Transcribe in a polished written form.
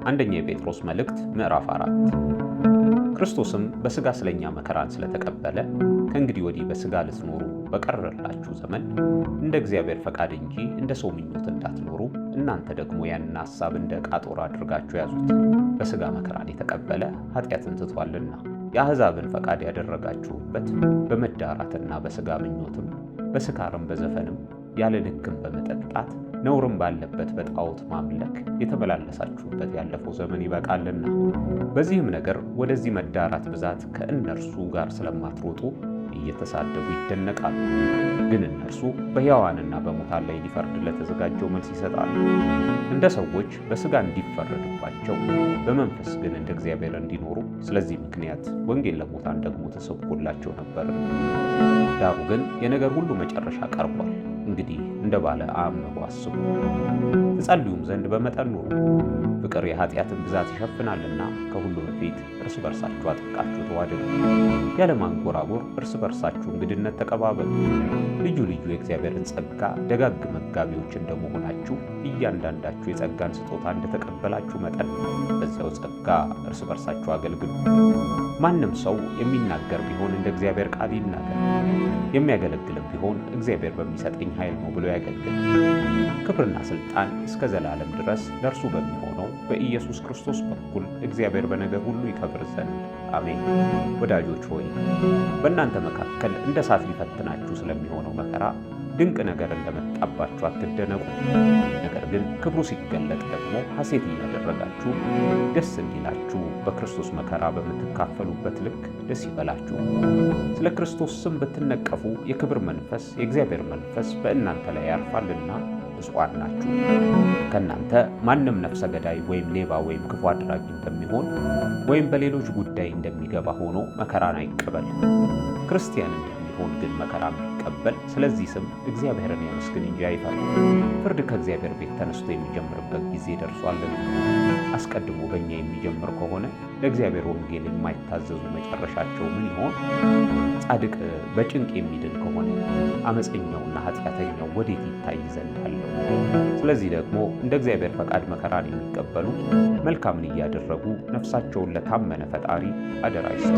አንደኛ የጴጥሮስ መልእክት ምዕራፍ 4። ክርስቶስም በሥጋ ስለኛ መከራን ስለተቀበለ ከእንግዲህ ወዲህ በሥጋ ልትኖሩ በቀረላችሁ ዘመን እንደ እግዚአብሔር ፈቃድ እንጂ እንደ ሰው ምኞት እንዳትኖሩ እናንተ ደግሞ ያንን ሐሳብ እንደ ዕቃ ጦር አድርጋችሁ ያዙት። በሥጋ መከራን የተቀበለ ኃጢአትን ትቷልና የአሕዛብን ፈቃድ ያደረጋችሁበት በመዳራትና በሥጋ ምኞትም በስካርም በዘፈንም ያለ ልክም በመጠጣት ነውርም ባለበት በጣዖት ማምለክ የተመላለሳችሁበት ያለፈው ዘመን ይበቃልና። በዚህም ነገር ወደዚህ መዳራት ብዛት ከእነርሱ ጋር ስለማትሮጡ እየተሳደቡ ይደነቃሉ። ግን እነርሱ በሕያዋንና በሙታን ላይ ሊፈርድ ለተዘጋጀው መልስ ይሰጣሉ። እንደ ሰዎች በሥጋ እንዲፈረድባቸው፣ በመንፈስ ግን እንደ እግዚአብሔር እንዲኖሩ ስለዚህ ምክንያት ወንጌል ለሙታን ደግሞ ተሰብኮላቸው ነበር። ዳሩ ግን የነገር ሁሉ መጨረሻ ቀርቧል። እንግዲህ እንደ ባለ አእምሮ አስቡ፣ ትጸልዩም ዘንድ በመጠን ኑሩ። ፍቅር የኃጢአትን ብዛት ይሸፍናልና ከሁሉ በፊት እርስ በርሳችሁ አጥብቃችሁ ተዋደዱ። ያለ ማንጎራጎር እርስ በርሳችሁ እንግድነት ተቀባበሉ። ልዩ ልዩ የእግዚአብሔርን ጸጋ ደጋግ መጋቢዎች እንደመሆናችሁ እያንዳንዳችሁ የጸጋን ስጦታ እንደተቀበላችሁ መጠን በዚያው ጸጋ እርስ በርሳችሁ አገልግሉ። ማንም ሰው የሚናገር ቢሆን እንደ እግዚአብሔር ቃል ይናገር፣ የሚያገለግልም ቢሆን እግዚአብሔር በሚሰጠኝ ኃይል ነው ብሎ ያገልግል። ክብርና ሥልጣን እስከ ዘላለም ድረስ ለእርሱ በሚሆነው በኢየሱስ ክርስቶስ በኩል እግዚአብሔር በነገር ሁሉ ይከብር ዘንድ አሜን። ወዳጆች ሆይ፣ በእናንተ መካከል እንደ እሳት ሊፈትናችሁ ስለሚሆነው መከራ ድንቅ ነገር እንደመጣባችሁ አትደነቁ። ነገር ግን ክብሩ ሲገለጥ ደግሞ ሐሴት እያደረጋችሁ ደስ እንዲላችሁ በክርስቶስ መከራ በምትካፈሉበት ልክ ደስ ይበላችሁ። ስለ ክርስቶስ ስም ብትነቀፉ የክብር መንፈስ የእግዚአብሔር መንፈስ በእናንተ ላይ ያርፋልና ብፁዓን ናችሁ። ከእናንተ ማንም ነፍሰ ገዳይ ወይም ሌባ ወይም ክፉ አድራጊ እንደሚሆን ወይም በሌሎች ጉዳይ እንደሚገባ ሆኖ መከራን አይቀበል። ክርስቲያን እንደሚሆን ግን መከራ ቢቀበል ስለዚህ ስም እግዚአብሔርን ያመስግን እንጂ አይፈር። ፍርድ ከእግዚአብሔር ቤት ተነስቶ የሚጀምርበት ጊዜ ደርሷልና አስቀድሞ በእኛ የሚጀምር ከሆነ ለእግዚአብሔር ወንጌል የማይታዘዙ መጨረሻቸው ምን ይሆን? ጻድቅ በጭንቅ የሚድን ከሆነ አመፀኛውና ኃጢአተኛው ወዴት ይታይ ዘንድ አለው? ስለዚህ ደግሞ እንደ እግዚአብሔር ፈቃድ መከራን የሚቀበሉ መልካምን እያደረጉ ነፍሳቸውን ለታመነ ፈጣሪ አደራ ይስጡ።